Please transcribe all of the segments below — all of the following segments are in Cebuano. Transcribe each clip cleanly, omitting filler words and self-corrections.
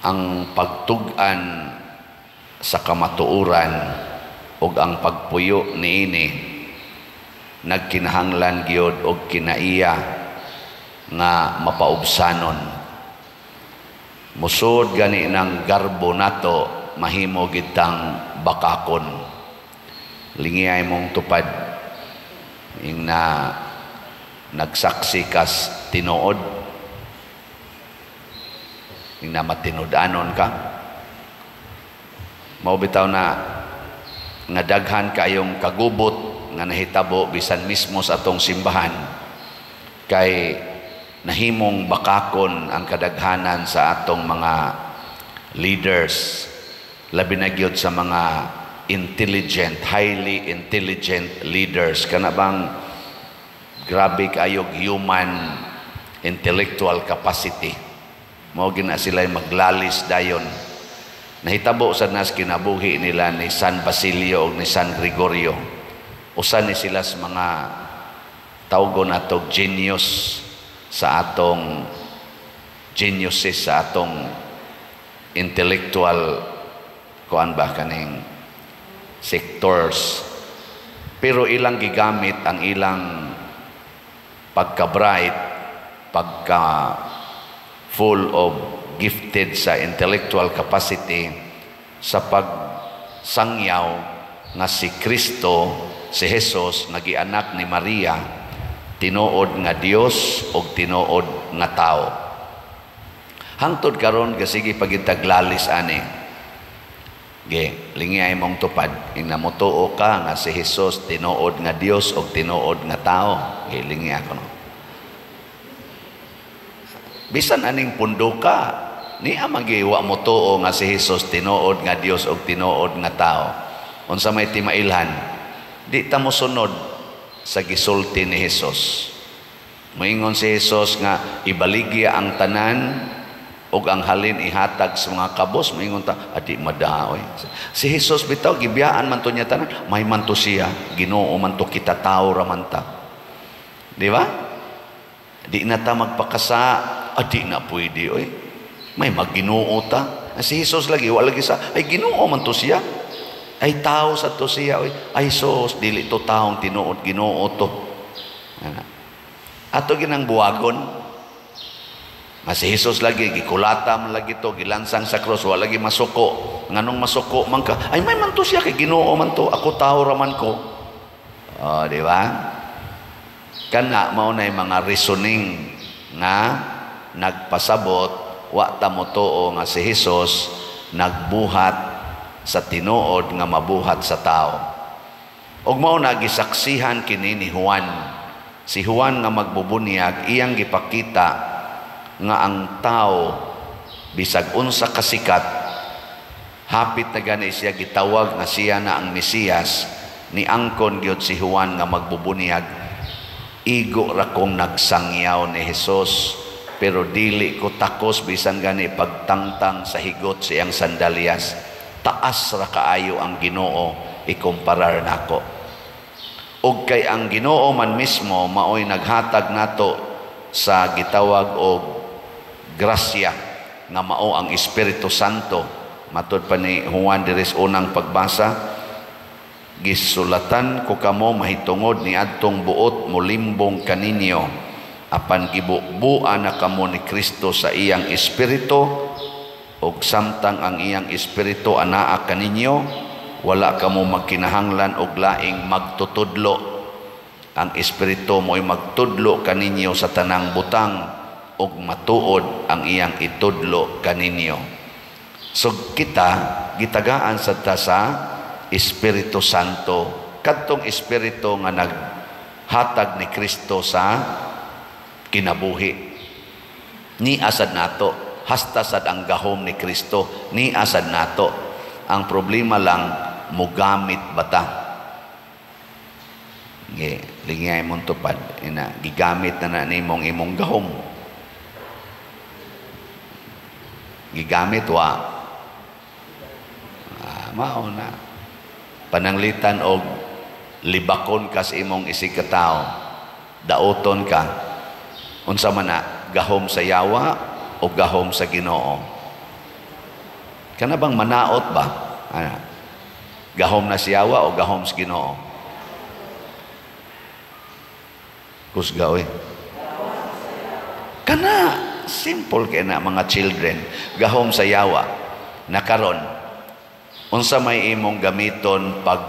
Ang pagtug-an sa kamatuoran ug ang pagpuyo niini nagkinahanglan gyud og kinaiya nga mapaubsanon. Musod gani ng garbo nato, mahimo gitang bakakon. Lingiyay mong tupad ing na nagsaksi kas tinuod, ing na matinud-anon ka. Mao bitaw na nga daghan kayong kagubot nga nahitabo bisan mismo sa atong simbahan, kay nahimong bakakon ang kadaghanan sa atong mga leaders, labi na gyud sa mga intelligent, highly intelligent leaders, kana bang grabe kayog human intellectual capacity. Mao gina sila maglalis dayon. Nahitabo sa nas kinabuhi nila ni San Basilio ug ni San Gregorio. Usa ni sila sa mga tawgon atog genius sa atong geniuses sa atong intellectual kuan ba, kaning sectors, pero ilang gigamit ang ilang pagka-bright, pagka full of gifted sa intellectual capacity sa pagsangyaw nga si Kristo, si Jesus nga gianak ni Maria, tinuod nga Dios ug tinuod nga tao. Hangtod karon gasige pagitaglalis ani. Ge, lingiyay mong tupad ing namutuo ka nga si Jesus tinuod nga Dios ug tinuod nga tao. Ge, lingi ako no. Bisan aning pundo ka, niya magiwa mo tuo nga si Jesus tinuod nga Dios ug tinuod nga tao. Unsa may timailhan, di ta mosunod sa gisulti ni Jesus. Moingon si Jesus nga ibaligya ang tanan ug ang halin ihatag sa mga kabos, moingon ta, adi madaoy. Si Jesus bitaw gibiyaan man to niya tanan, may man to siya, Ginoo man to, kita tao ra man ta. Di ba? Di na ta magpakasa, adi na pwede oy. May magginoo ta. Si Jesus lagi wala lagi sa ay Ginoo man to siya. Ay tao sa to siya oy. Ay sos, dili to taong tinuod, Ginoo to. Ana. Ato ginang buwagon. Nga si Jesus lagi gikulata man lagi to, gilansang sa cross, wala lagi masuko. Nganong masuko man ka? Ay may man to siya kay Ginoo man to, ako tao ra man ko. Oh, di ba? Kana mao nay mga reasoning nga nagpasabot wa ta motuo nga si Jesus nagbuhat sa tinuod nga mabuhat sa tao. Ug mao na gisaksihan kini ni Juan. Si Juan nga magbubunyag, iyang gipakita nga ang tao bisag unsa kasikat, hapit na gani siya gitawag nga siya na ang Mesiyas, ni angkon gyud si Juan nga magbubunyag, igo ra kong nagsangyaw ni Jesus, pero dili ko takos bisan gani pagtangtang sa higot sa iyang sandalyas. Taas ra kaayo ang Ginoo ikumparar nako. Og kay ang Ginoo man mismo maoy naghatag nato sa gitawag og grasya nga mao ang Espiritu Santo. Matud pa ni Juan diri sa unang pagbasa, gisulatan ko kamo mahitungod ni adtong buot molimbong kaninyo, apan gibubuan na kamo ni Kristo sa iyang espiritu, ug samtang ang iyang espiritu anaa kaninyo, wala kamo magkinahanglan og laing magtutudlo. Ang espiritu mo'y magtudlo kaninyo sa tanang butang ug matuod ang iyang itudlo kaninyo. So kita gitagaan sa ta sa Espiritu Santo, kadtong espiritu nga naghatag ni Kristo sa kinabuhi. Ni asad nato, hasta sad ang gahom ni Kristo, ni asad nato. Ang problema lang, mugamit bata. Nge, lingay mong tupad, ina, gigamit na na nimong imong gahom. Gigamit wa. Mao na. Pananglitan og libakon kas imong isig katao, daoton ka. Unsa man na, gahom sa yawa o gahom sa Ginoo? Kana bang manaot ba? Ana. Gahom na siyawa o gahom sa Ginoo? Kusga oy. Kana simple kay na, mga children, gahom sa yawa. Nakaron, unsa may imong gamiton pag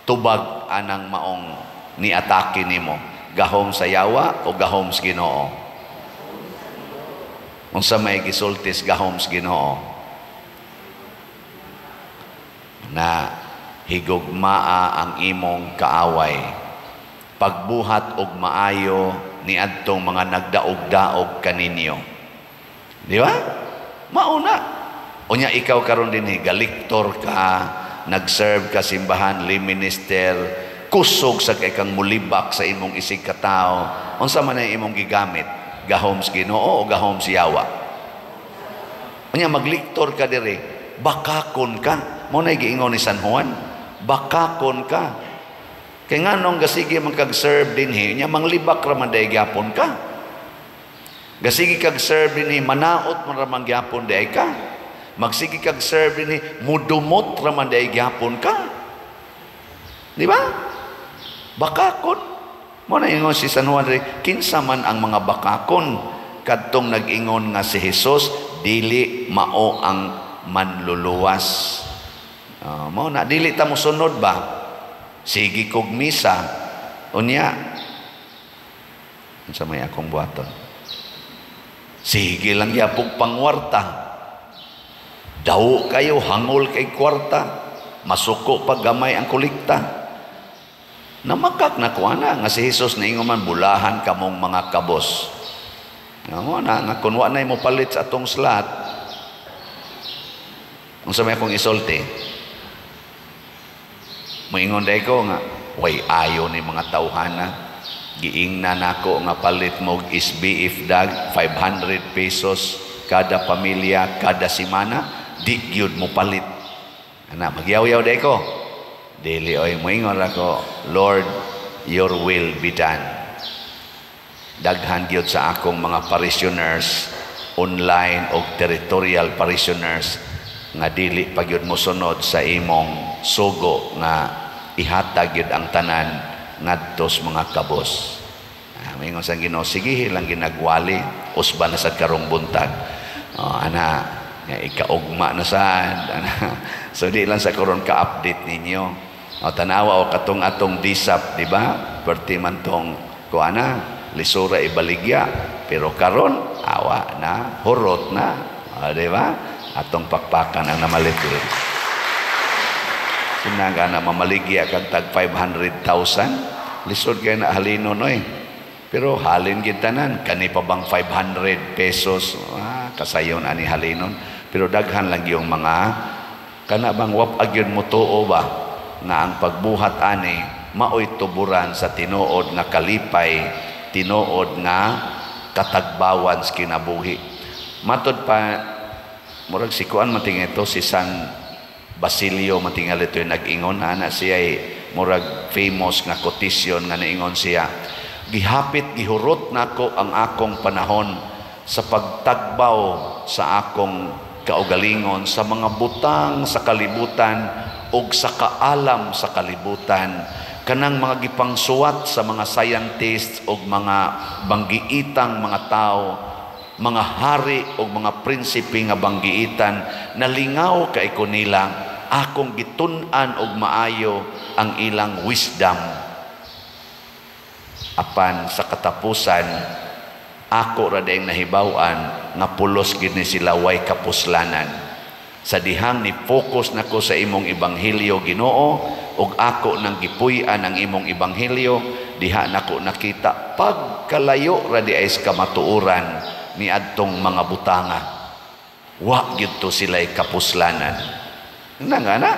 tubag anang maong ni-atake nimo? Gahom sa yawa o gahom sa Ginoo? Unsa may gisultis gahom sa Ginoo? Na higugmaa ang imong kaaway. Pagbuhat og maayo niadtong mga nagdaog-daog kaninyo. Di ba? Mauna. Unya ikaw karon dinhi galiktor ka, nag-serve ka simbahan, lay minister, kusog sa kay kang mulibak sa imong isig katao. Unsa man ang imong gigamit? Gahom sa Ginoo o gahom sa yawa? Unya magliktor ka diri, bakakon ka. Mao nay giingon ni San Juan, bakakon ka. Kay nganong gasige man kag serve dinhi, nya manglibak ra man day gyapon ka. Gasige kag serve dinhi, manaot man ra man gyapon day ka. Magsige kag serve dinhi, mudumot ra man day gyapon ka. Di ba? Bakakon. Mao na ingon si San Juan diri, kinsa man ang mga bakakon kadtong nag-ingon nga si Hesus dili mao ang manluluwas. Mao na dili ta mosunod ba? Sige kog misa. Unya unsa may akong buhaton? Sige lang yapog pangwarta. Daw kayo hangol kay kwarta. Masuko pag gamay ang kolekta. Namakak na kuana nga si Hesus niingon man, bulahan kamong mga kabos. Nga na nga kun wa nay mo palit sa atong slot. Unsa may akong isulti? Moingon day ko nga way ayo ni mga tawhana. Giingna nako nga palit mo SBF dag 500 pesos kada pamilya kada semana, di gyud mo palit. Ana magyaw-yaw day ko. Dili oy, moingon ra ko, Lord, your will be done. Daghan gyud sa akong mga parishioners online og territorial parishioners nga dili pa gyud mosunod sa imong sugo nga ihatag gyud ang tanan ngadto sa mga kabos. Moingon sa Ginoo, sige lang ginagwali, usba na sad karong buntag. Oh, ana nga ikaugma na sad. Ana. So di lang sa karon ka-update ninyo. O tanawa o katong atong disap, di ba? Perti man tong kuana, lisura ibaligya, pero karon awa na, hurot na, o, di ba? Atong pakpakan ang namalit. Sinaga na mamaligya kag tag 500,000, lisod kay na halinon oy. Pero halin gid tanan, kani pa bang 500 pesos, kasayon ani halinon. Pero daghan lang yung mga kana bang wap agyon mo tuo ba nga ang pagbuhat ani maoy tuburan sa tinuod nga kalipay, tinuod nga katagbawan sa kinabuhi. Matod pa murag si kuan matinga ito si San Basilio matingal ito yung nag-ingon ana siya ay murag famous nga quotation nga naingon siya, gihapit gihurot nako ang akong panahon sa pagtagbaw sa akong kaugalingon sa mga butang sa kalibutan og sa kaalam sa kalibutan, kanang mga gipangsuwat sa mga scientists og mga banggiitang mga tao, mga hari og mga prinsipe nga banggiitan, nalingaw kay ko nila, akong gitun-an og maayo ang ilang wisdom. Apan sa katapusan, ako ra dayong nahibaw-an nga pulos gid ni sila way kapuslanan. Sa dihang ni focus nako sa imong ebanghelyo, Ginoo, ug ako nang gipuy-an ang imong ebanghelyo, diha nako nakita pagkalayo ra di ay sa kamatuoran niadtong mga butanga. Wa gyud to sila'y kapuslanan. Nang ana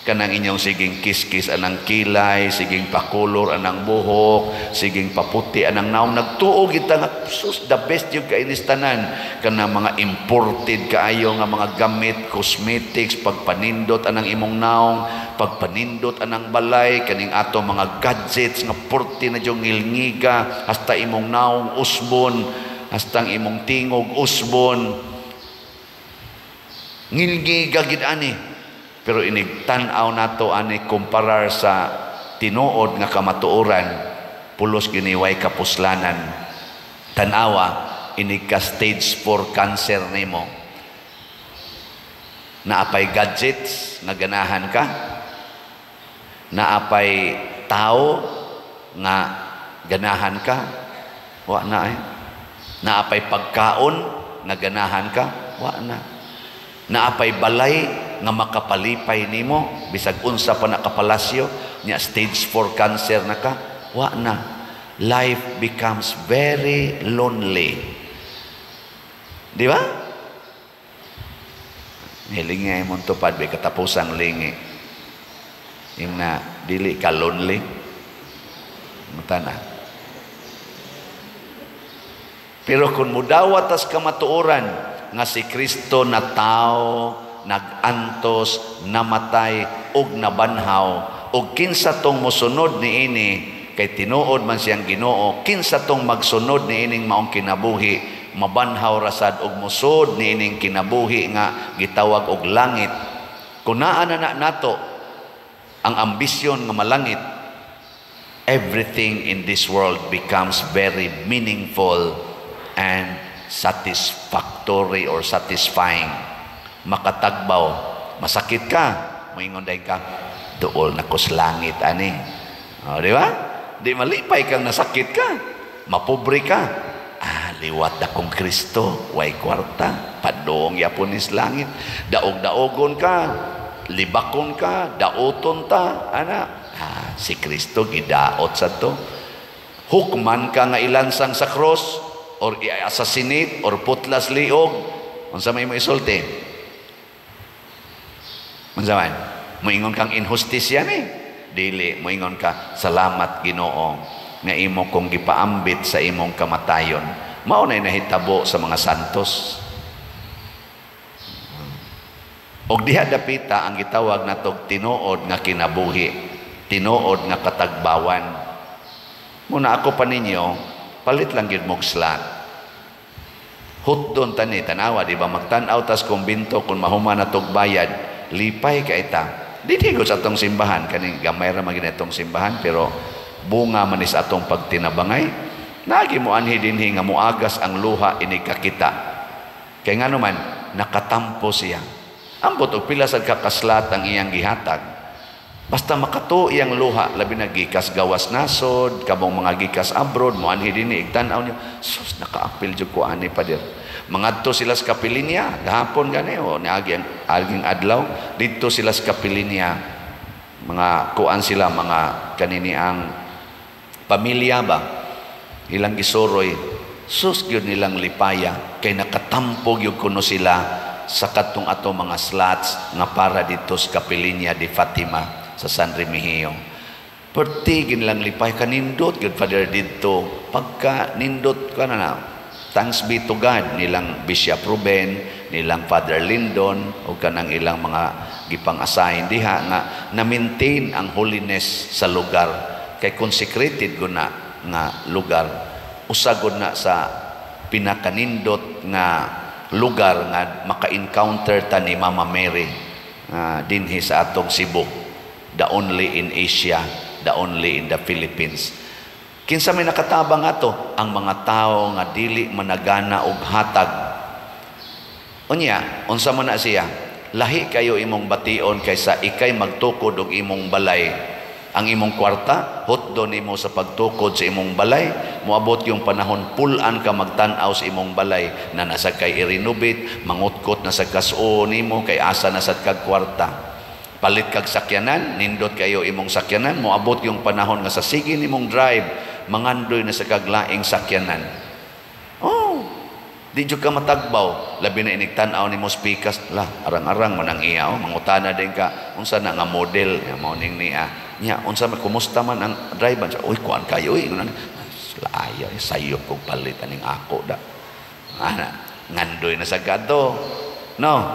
kanang inyong siging kiskis anang kilay, siging pakulor anang buhok, siging paputi anang naong, nagtuo gid ta nga sus, the best yung kainis tanan kanang mga imported kaayo nga mga gamit, cosmetics, pagpanindot anang imong naong, pagpanindot anang balay, kaning ato mga gadgets nga porti na yung ngilngiga, hasta imong naong usbon, hasta ang imong tingog usbon. Ngilngi gagid ani. Pero inig tan-aw nato ani kumparar sa tinuod nga kamatuoran, pulos giniway kapuslanan. Tan-awa inig ka stage 4 cancer nimo. Naapay gadgets nga ganahan ka? Naapay tao nga ganahan ka? Wa na eh. Naapay pagkaon nga ganahan ka? Wa na. Naapay balay nga makapalipay nimo bisag unsa pa na kapalasyo nya stage 4 cancer na ka? Wa na. Life becomes very lonely. Di ba? Hilingi ay mong tupad, may katapusang lingi. Yung na, dili ka lonely. Mata na. Pero kung mudawat tas kamatuoran nga si Kristo na tao, nagantos, namatay, ug nabanhaw, ug kinsa tong mosunod niini, kay tinuod man siyang Ginoo, kinsa tong magsunod niining maong kinabuhi, mabanhaw rasad og musod niining kinabuhi nga gitawag og langit. Kung naa na nato ang ambisyon nga malangit, everything in this world becomes very meaningful and satisfactory or satisfying. Makatagbaw, masakit ka, moingon dayon ka, duol na kus langit ani. O, di ba? Di malipay kang nasakit ka, mapobre ka. Ah, liwat na kong Kristo, way kwarta, padong yapon is langit. Daog-daogon ka, libakon ka, daoton ta, ana. Ah, si Kristo gidaot sa to. Hukman ka nga ilansang sa cross, or i-assassinate, or putlas liog. Unsa may mo isulti? Unsa man? Moingon kang inhustisya ni. Dili, moingon ka, salamat Ginoo nga imo kong gipaambit sa imong kamatayon. Mao na nahitabo sa mga santos. Og diha dapita ang gitawag natog tinuod nga kinabuhi, tinuod nga katagbawan. Muna ako pa ninyo, palit lang gyud mog slot. Hutdon tani tanawa, di ba magtan-aw tas kumbinto kun mahuman na tog bayad, lipay ka ita. Dili ko sa atong simbahan kaning gamay ra man gid atong simbahan, pero bunga man is atong pagtinabangay. Nagi mo anhi dinhi nga moagas ang luha ini kakita. Kay ngano man nakatampo siya. Ambot og pila sad ka kaslat ang iyang gihatag. Basta makatuo iyang luha, labi na gikas gawas nasod, kamong mga gikas abroad, moanhi dinhi igtan-aw niyo, sus nakaapil jud ko ani pader. Mangadto sila sa kapilinya, gahapon gani o niagi ang aging adlaw, didto sila sa kapilinya. Mga kuan sila, mga kanini ang pamilya ba? Ilang gisuroy, sus gyud nilang lipaya kay nakatampo gyud kuno sila sa kadtong ato mga slots nga para didto sa kapilinya di Fatima sa San Remigio. Perti gin lang lipay kanindot gyud Father didto. Pagka nindot ka na na, thanks be to God nilang Bishop Ruben, nilang Father Lindon o kanang ilang mga gipang-assign diha nga na-maintain ang holiness sa lugar kay consecrated gud na nga lugar. Usa gud na sa pinakanindot nga lugar nga maka-encounter ta ni Mama Mary dinhi sa atong Cebu, the only in Asia, the only in the Philippines. Kinsa may nakatabang ato? Ang mga tao nga dili managana og hatag. Unya, unsa man na siya? Lahi kayo imong bation kaysa ikay magtukod og imong balay. Ang imong kwarta, hutdo nimo sa pagtukod sa imong balay. Moabot yung panahon, pulan ka magtan-aw sa imong balay na nasa kay i-renovate, mangutkot na sa kasuo nimo kay asa na sad kag kwarta. Palit kag sakyanan, nindot kayo imong sakyanan, moabot yung panahon nga sa sige nimong drive, mangandoy na sa kaglaing sakyanan. Oh, di jud ka matagbaw. Labi na inig tan-aw nimo spikas, la arang-arang man ang iya, oh, mangutana din ka unsa na nga model ya mao ning niya. Nya unsa man kumusta man ang driver? Uy, kuan kayo uy, layo sayop kog palit aning ako da. Ana, ngandoy na sa kadto. No,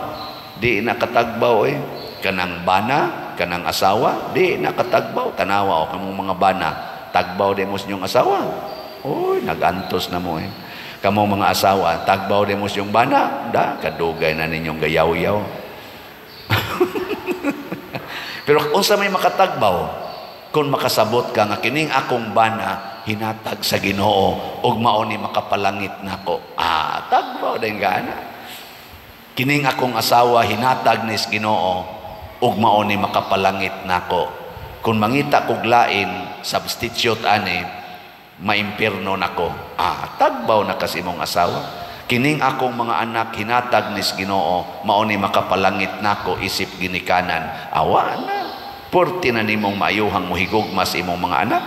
di na katagbaw eh. Kanang bana, kanang asawa, di na katagbaw. Tanawa o kamong mga bana, tagbaw di mo sa inyong asawa. Uy, nagantos na mo eh. Kamong mga asawa, tagbaw di mo sa inyong bana. Da, kadugay na ninyong gayaw-yaw. Pero unsa may makatagbaw kung makasabot ka nga kining akong bana hinatag sa Ginoo ug mao ni makapalangit nako. Ah, tagbaw din ka na. Kining akong asawa hinatag ni Ginoo ug mao ni makapalangit nako. Kung mangita kog lain substitute ani, maimpirno nako. Ah, tagbaw na kasi imong asawa. Kining akong mga anak hinatag ni Ginoo, mao ni makapalangit nako isip ginikanan. Awa na. Porti na nimong maayuhang mohigugma sa imong mga anak.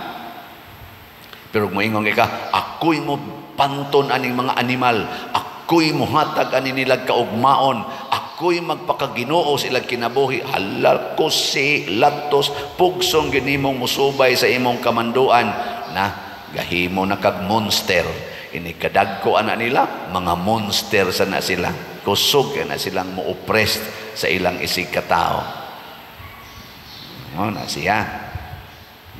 Pero moingon ka, ako'y mo panton aning mga animal, ako'y muhatag ani nilag kaugmaon, ako'y magpakaginoo sa ilang kinabuhi, halal ko si latos, pugsong ginimong musubay sa imong kamanduan, na gahimo na kag monster. Ini kadagko ana nila, mga monster sana sila. Kusog na silang mo-oppress sa ilang isig katao. Oh, na siya.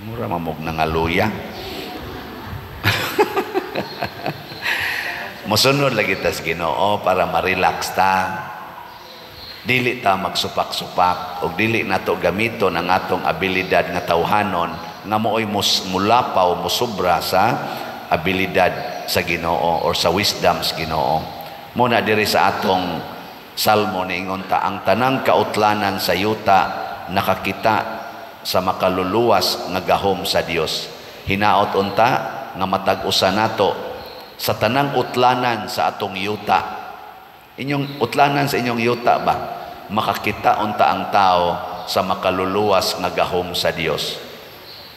Mura mamog na nga luya. Mosunod lagi tas Ginoo para ma-relax ta. Dili ta magsupak-supak og dili nato gamiton ang atong abilidad nga tawhanon nga mooy mulapaw, musubra sa abilidad sa Ginoo or sa wisdom sa Ginoo. Muna diri sa atong salmo niingon ta ang tanang kautlanan sa yuta nakakita sa makaluluwas nga gahom sa Dios. Hinaot unta nga matag usa nato sa tanang utlanan sa atong yuta. Inyong utlanan sa inyong yuta ba? Makakita unta ang tao sa makaluluwas nga gahom sa Dios.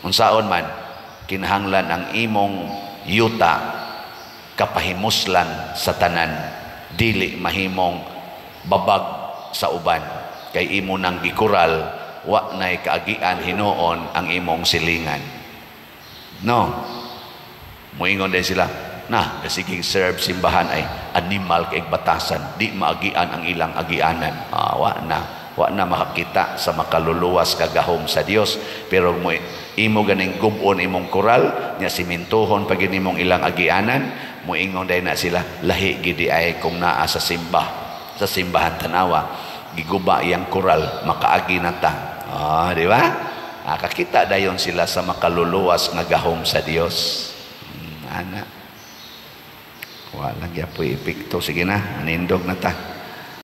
Unsaon man kinahanglan ang imong yuta kapahimuslan sa tanan, dili mahimong babag sa uban kay imo nang gikural, wa nay kaagian hinuon ang imong silingan. No. Moingon din sila, na gasiging serve simbahan ay animal kay batasan, di maagian ang ilang agianan. Ah, wa na makakita sa makaluluwas kagahom sa Dios. Pero mo imo ganing gubon imong koral nya simintuhon pag imong ilang agianan, moingon day na sila, lahi gidi ay kung naa sa simba, sa simbahan tanawa giguba iyang koral, makaagi na ta. Ah, di ba? Ah, kakita dayon sila sa makaluluwas nga gahom sa Dios. Ana. Wala gyud epekto. Sige na, anindog na ta.